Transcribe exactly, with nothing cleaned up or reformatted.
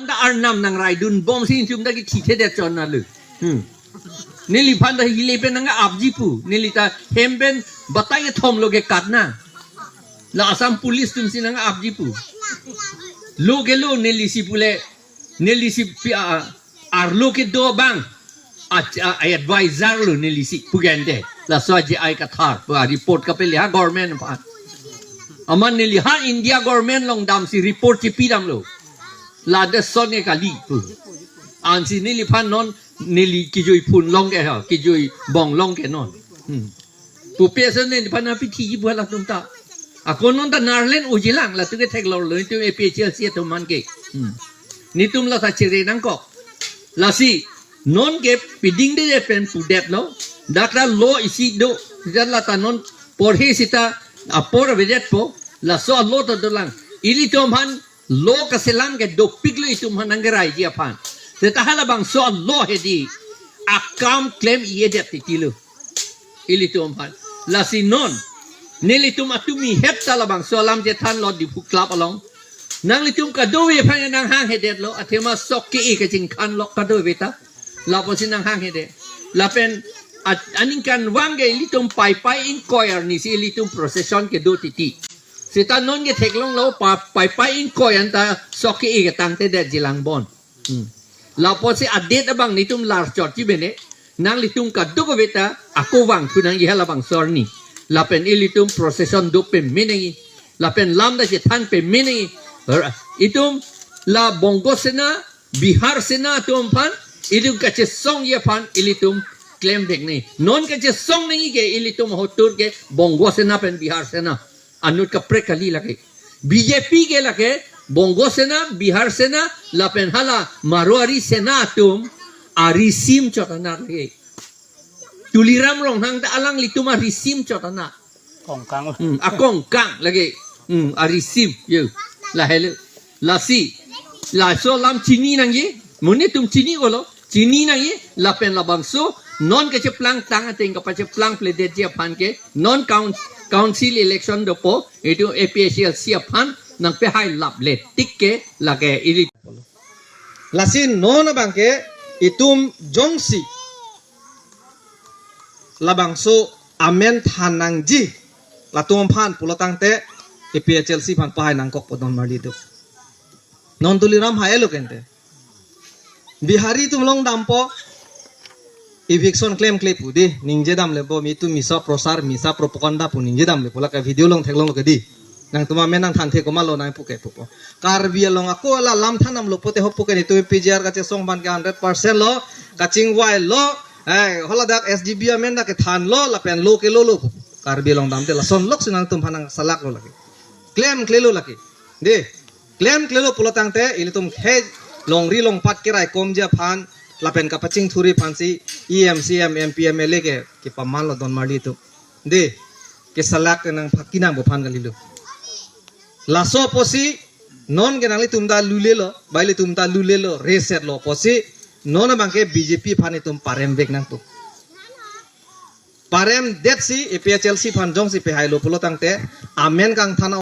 Ta arnam nangraidun bomsi inchum ta kethithe det chon na lu. Hmm. Neliphan ta hile pen nang-apji pu. Neli ta hem pen batai kethom lo kekat na. La Assam Police atumsi nang-apji pu. Lo ke lo nelisi pule. Nelisi pi a, a, arlo kedo abang. A, a, a advisor lo nelisi pu gente. Laso aje ai kathar. Pu a report kapele ha government aphan. Amat neli ha India government along damsi report chipidamlo. Ladak son ke kali pu. Ansi neliphan non neli kejui phun along ke ha, kejui bong along ke non. Hmm. Pupe ason neliphan aphi thiji pu halatum ta. Ako non ta Nagaland ujilang latum ke theklonglo netum A P H L C atum aphan ke. Hmm. Netum la ta chere nangkok. Lasi non ke piding de pen pudetlo. Dak ta lo isi do. Dak la ta non porhe sita apor avedetpo. Laso lo ta dolang. Ilitum aphan lo kaselam ke dopiklo itum aphan nangkeraiji aphan. Seta halabangso lo hedi akam klem-i-edet titilo. Ilitum aphan. Lasi non. Nelitum atumi hep ta labangso alam chethanlo Diphu Club along. Nanglitum kadokave aphan nanghanghedet lo. Athema sok ke-e kachingkhan lo kadokave ta. Lapusi nanghanghedet. Lapen at-, aningkanvang ke ilitum Paipai ingkoi arnisi ilitum procession kedo titi. Seta non ke theklonglo pa-, Paipai ingkoi anta sok ke-e ketangtedet jilang bon. Hmm. Lapusi adet abang netum lar chot ji bene. Nanglitum kadokave ta ako vangthu nangji halabangso arni. Lapen ilitum procession do peme nangji. Lapen lam ta chethan peme nangji. Ra-, itum la Bongo Sena, Bihar Sena atum aphan, itum kachesongji aphan, ilitum klemvek nangji. Non kachesong nangji ke ilitum ahotur ke Bongo Sena pen Bihar Sena. Anut kaprek kali lake. B J P ke lake, Bongo Sena, Bihar Sena, lapen hala Marwari Sena atum, arisim chot anat lake. Tuliram Ronghang ta alanglitum arisim chot anat. Kongkang. Hmm, akongkang lake. Hmm, arisim. Yo. Lahelo. Lasi. Laso alam chini nangji. Mo netum chini kolo. Chini nangji. Lapen labangso. Non kacheplang tang ateng kapacheplang pledetji aphan ke. Non coun-, council election dopo. Itum A P H L C aphan. Nangpehai lap le tik ke lake ili. Lasi non abang ke itum jongsi labangso amen than nangji latum aphan pulo tangte A P H L C aphan pahai nangkokpo don marli do. Non Tuliram hai lo kente. Bihari atum along dampo eviction klemkle pu di ningje damle bo, mi tu misa prosar, misa propaganda pu ningje damle pu lake video along theklonglo ke di. Nangtum amen nangthanthe komatlo nangpu ke pupo. Karbi along ako la lam thandamlo pote hopo ke netum P G R kachesong aphan ke hundred percent lo, kachingvailo, eh, haladak S G B amen dak kethanlo, lapen lo ke lo lo. Karbi along damte lason loksi nangtum aphan nangsalaklo lake. Klemklelo lake. De, klemklelo pulo tangte, ilitum khei longri longpat keraikomji aphan, lapen kapachingthurji aphansi, E M, C M, M P, M L A ke, kepamanlo don marli atum. De, kesalak ke nangphaki nangpo aphan kalilo. Laso apotsi, non ke nanglitum ta lulelo, ba ilitum ta lulelo, reset lo apotsi, non abang ke B J P aphan itum paremvek nangtum. Paremdetsi, A P H L C aphan jongsi pehailo pulo tangte, amen kangthan